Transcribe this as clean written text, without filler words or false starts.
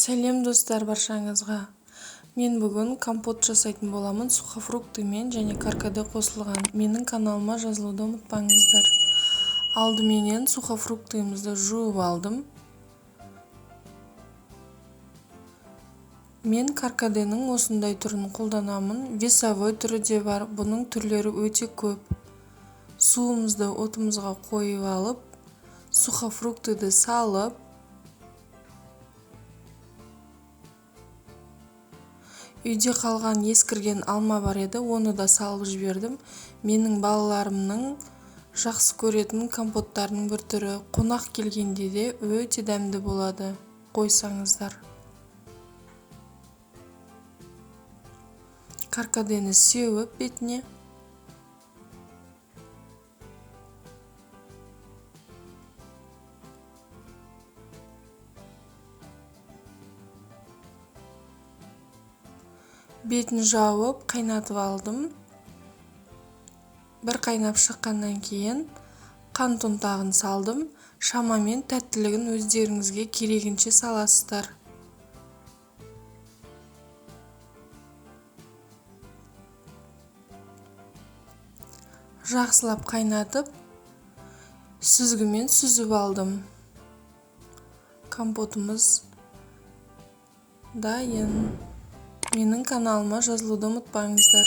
Сәлем, достар, баршаңызға! Мен бүгін компот жасайтын боламын, сухофруктымен және каркаде қосылған. Менің каналыма жазылуды ұмытпаңыздар. Алдыменен сухофруктымызды жуып алдым. Мен каркаденің осындай түрін қолданамын. Весовой түрі де бар, бұның түрлері өте көп. Суымызды отымызға қойып алып, сухофруктыды салып, үйде қалған ескірген алма бар еді, оны да салып жібердім. Менің балаларымның жақсы көретін компоттарының бір түрі. Қонақ келгенде де өте дәмді болады, қойсаңыздар. Каркадені сеуіп бетіне. Бетін жауып, қайнатып алдым. Бір қайнап шыққаннан кейін қант ұнтағын салдым. Шамамен тәттілігін өздеріңізге керегінше саласыздар. Жақсылап қайнатып, сүзгімен сүзіп алдым. Компотымыз дайын. Менің каналыма жазылуды ұмытпаңыздар.